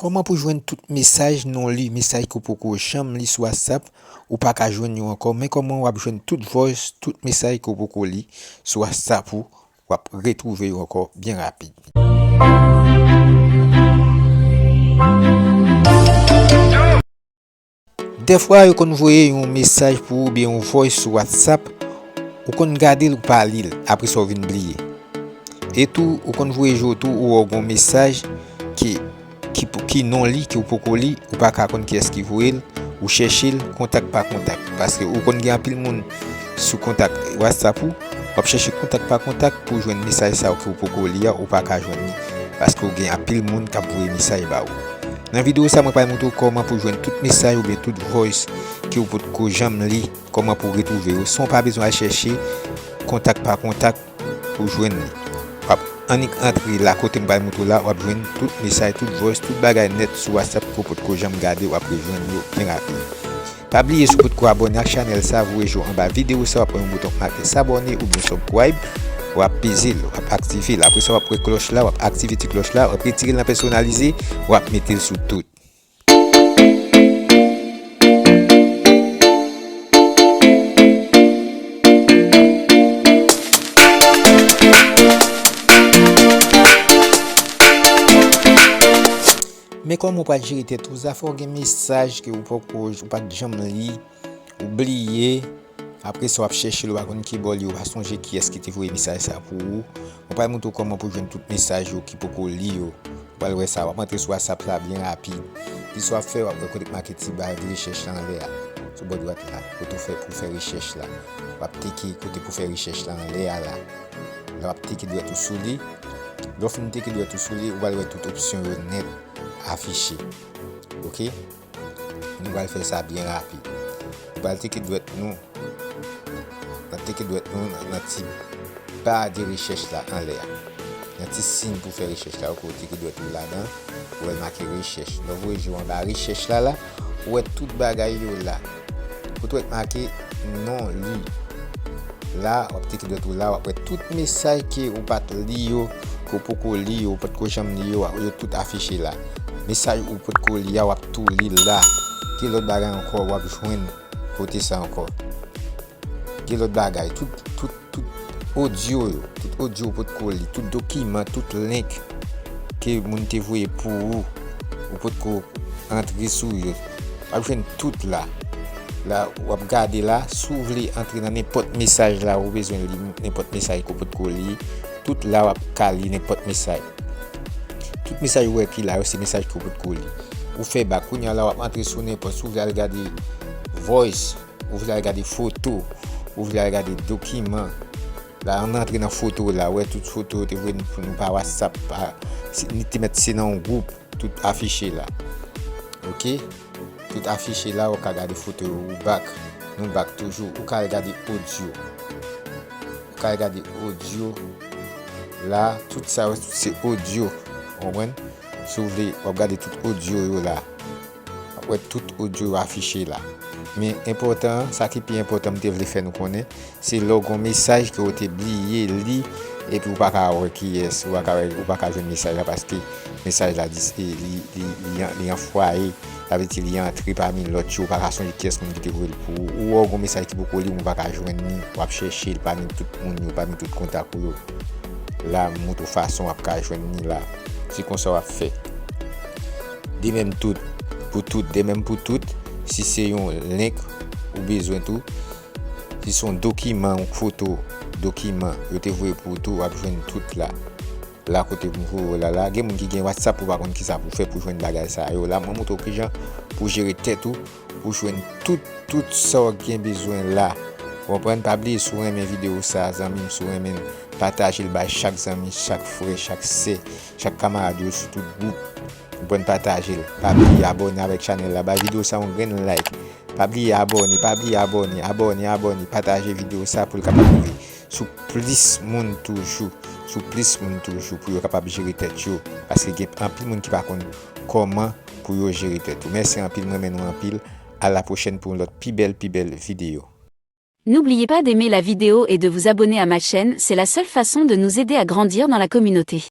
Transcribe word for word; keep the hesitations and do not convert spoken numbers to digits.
Kòman pou jwenn tout mesaj non li, mesaj ke w poko janm li sou WhatsApp, ou pa ka jwenn yo ankò. Men kòman w ap jwenn tout voice, tout mesaj ke w poko li sou WhatsApp ou, w ap retwouve yo ankò byen rapid. Dèfwa, yo konn voye yon mesaj pou ou oubyen yon voice sou WhatsApp, ou konn gade l, ou pa li l, apre sa w vin bliye. E tou, ou konn voye jou tou, ou wè w gen yon mesaj ki, ki, ki non li, ke w poko li, ou pa ka konn kiyès ki voye l, ou chèche l kontak pa kontak. Paske ou konn gen anpil moun sou kontak WhatsApp ou, w ap chèche kontak pa kontak pou w jwenn mesaj sa yo ke w poko li a, ou pa ka jwenn li. Paske w gen anpil moun k ap voye mesaj ba ou. Nan videyo sa, mwen pral montre w kòman pou jwenn tout mesaj oubyen tout voice ke w potko janm li, kòman pou w retwouve yo, san w pa bezwen al chèche kontak pa kontak pou w jwenn li. W ap annik antre la kote m pral montre w la, w ap jwenn tout mesaj, tout voice, tout bagay nèt sou WhatsApp ke w potko janm gade, w ap rejwenn yo byen rapid. Pa bliye, si w potko abòne ak chanèl sa, voye je w anba videyo sa, w ap wè yon bouton k make s'abonner oubyen subscribe, w ap peze l, w ap aktive l. Apre sa, w ap wè klòch la, w ap aktive ti klòch la, w ap retire l nan pèsonalize, w ap mete l sou tout. Men kòman w pral jere tèt ou, zafè w gen mesaj ke w poko, ou pa t janm li, ou bliye, apre sa w ap chèche l, ou pa konn ki bò li, ou pa sonje kiyès ki te voye mesaj sa pou ou. Mwen pral montre w kòman pou jwenn tout mesaj yo ki poko li yo. Ou pral wè sa, w ap antre sou WhatsApp la byen rapid. Pi sa w ap fè, w ap wè kote k make ti ba de rechèch la anlè a. Sou bò dwat la, kote w fè pou fè rechèch la. W ap teke kote pou fè rechèch la anlè a la. La w ap teke dwèt ou sou li. Lè w fin teke dwèt ou sou li, ou pral wè tout opsyon yo nèt afiche. Oke? Nou pral fè sa byen rapid. Nou pral teke dwèt nou. N ap teke dwèt nou nan, nan ti ba de rechèch la anlè a. Nan ti siy pou fè rechèch la, ou teke dwèt ou ladan, ou wè l make rechèch. Lè w voye je w anba rechèch la la, ou wè tout bagay yo la. Kote w wè make non li. La, w ap teke dwèt ou la, w ap wè tout mesaj ke ou pa t li yo, ke w poko li yo, ou potko janm li yo, yo tout afiche la. Mesaj ou potko li a, w ap tou li l la. Ki lòt bagay ankò w ap jwenn kote sa ankò? Gen lòt bagay, tout, tout, tout odyo yo, tout odyo ou potko li, tout dokiman, tout link ke moun te voye pou ou, ou potko antre sou yo. W ap jwenn tout la. La, w ap gade la, si w vle antre nan nenpòt mesaj la, ou bezwen li nenpòt mesaj ke w potko li, tout la w ap ka li nenpòt mesaj. Tout mesaj ou wè ki la yo, se mesaj ke w potko li. Ou fè bak, kounye a la w ap antre sou nenpòt, si w vle al gade voice, ou vle al gade foto, ou vle al gade dokiman. La, ann antre nan foto la, wè tout foto yo te voye pou nou pa WhatsApp, pa, si, ni te mèt se nan yon gwoup, tout afiche la. Oke? Tout afiche la, ou ka gade foto yo, ou bak. Nou bak toujou, ou ka al gade odyo. Ou ka al gade odyo la, tout sa yo, tout se odyo. Ou konprann? Si w vle, w ap gade tout odyo yo la. W ap wè tout odyo yo afiche la. Men enpòtan an, sa ki pi enpòtan m te vle fè nou konnen, se lè w gen yon mesaj ke w te bliye li, epi w pa ka wè kiyès, ou pa ka wè, ou pa ka jwenn mesaj la paske mesaj la dis-, e, li, li, li an, li anvwaye, sa vle di li antre pami lòt yo, ou pa ka sonje kiyès moun ki te voye l pou ou. Ou wè w gen yon mesaj ki poko li, ou pa ka jwenn li, w ap chèche l pami tout moun yo, pami tout kontak ou yo. La, m montre w fason w ap ka jwenn li la. Se konsa w ap fè. De menm tout, pou tout, de menm pou tout, si se yon link ou bezwen tou, si se yon dokiman, yon foto, dokiman, yo te voye pou ou tou, w ap jwenn tout la. La kote m voye w la, la, gen moun ki gen WhatsApp, ou pa konn kisa pou fè pou jwenn bagay sa yo. La, mwen montre w kijan pou jere tèt ou, pou jwenn tout, tout sa w gen bezwen la. Ou konprann? Pa bliye, si w renmen videyo sa, zanmi m, si w renmen l, pataje l bay chak zanmi, chak frè, chak sè, chak kamarad yo sou tout gwoup. Ou konprann, pataje l. Pa bliye abòne avèk chanèl la. Bay videyo sa yon grenn like. Pa bliye abòne, pa bliye abòne, abòne, abòne. Pataje videyo sa pou l kapab rive sou plis moun toujou. Sou plis moun toujou pou yo kapab jere tèt yo. Paske gen anpil moun ki pa konn kòman pou yo jere tèt yo. Mèsi anpil, mwen renmen nou anpil. A la pwochèn pou yon lòt pi bèl, pi bèl videyo. N'oubliez pas d'aimer la vidéo et de vous abonner à ma chaîne, c'est la seule façon de nous aider à grandir dans la communauté.